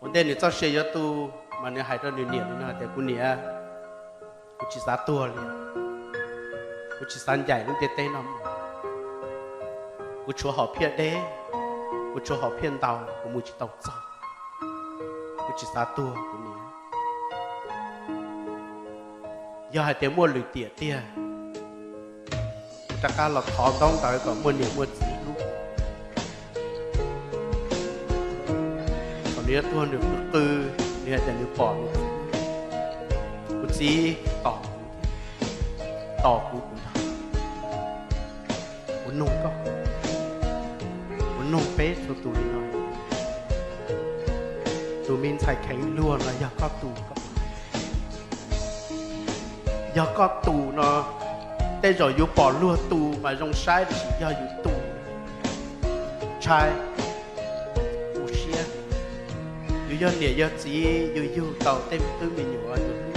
Ua ntej nws txoj sia yuav tu, mas nws hais rau nws niam li no hais tias, kuv niam, kuv tsis xav tuag li, kuv tsis xav ncaim lub ntiaj teb no mus. Kuv tshuav hom phiaj deb, kuv tshuav hom phiaj ntau, kuv mus tsis tau txog. Kuv tsis xav tuag kuv niam. Yog hais tias muaj lwm tiam tiag, kuv rov qab los thov ntaub ntawv kom muaj niam muaj txiv hlub. Thaum nws yuav tuag nws qw qw, nws hais tias nws pom nws txiv, kuv txiv tos kuv, tos kuv kuv ntag. Kuv nug koj, kuv nug peb txhua tus li no, tus me ntxhais kheev luag no yog koj tu koj? Yog koj tu no, tej zaum yus pom luag tu mas zoo saib, tiam sis yog yus tu, ntshai, tu siab. Yus yog niam yog txiv, yus yug tau tej me tub me nyuam, yus